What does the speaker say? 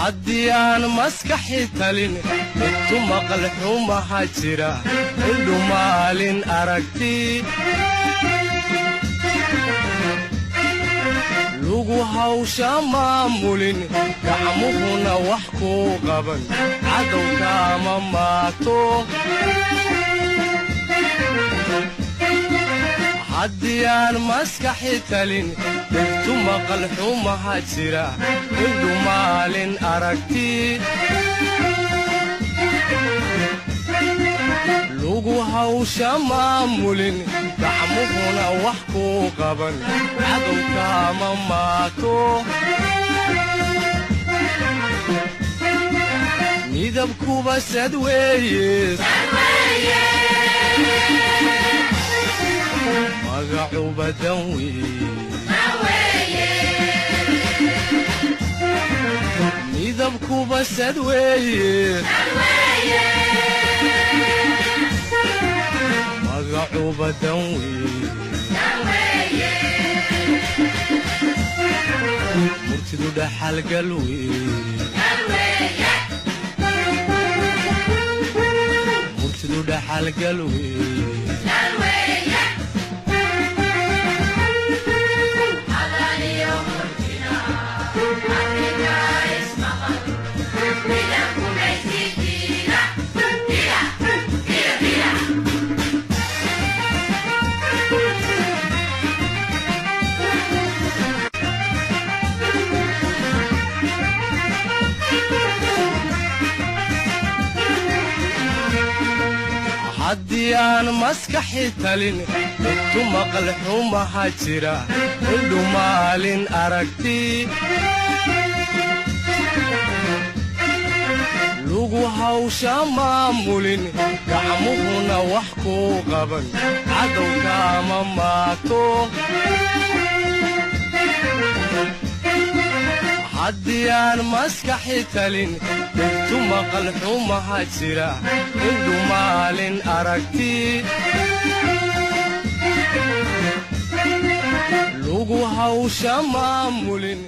Haddii aan maskaxi talin, intu maqal xumaha jira, indhu maalin aragti. Lugu hawsha maamulin, gacmuhuna wax kuu qaban, cadowkaama maato. Haddii aan maskaxi talin, dhegtu maqal xumaha jira, indhu maalin aragti. Lugu hawsha maamulin, gacmuhuna wax kuu qaban, cadowkaama maato. Midabkuba sad weeye, magacuba dan weeye. Midabkuba sad weeye, magacuba dan weeye. Murtidu dhaxalgal weeye, murtidu dhaxalgal weeye. Haddii aan maskaxi talin, intu maqal xumaha jira, indhu maalin aragti. Lugu hawsha maamulin, gacmuhuna wax kuu qaban, cadowkaama maato. Haddii aan maskaxi talin, dhegtu maqal xumaha jira, indhu maalin aragti. Lugu hawsha maamulin.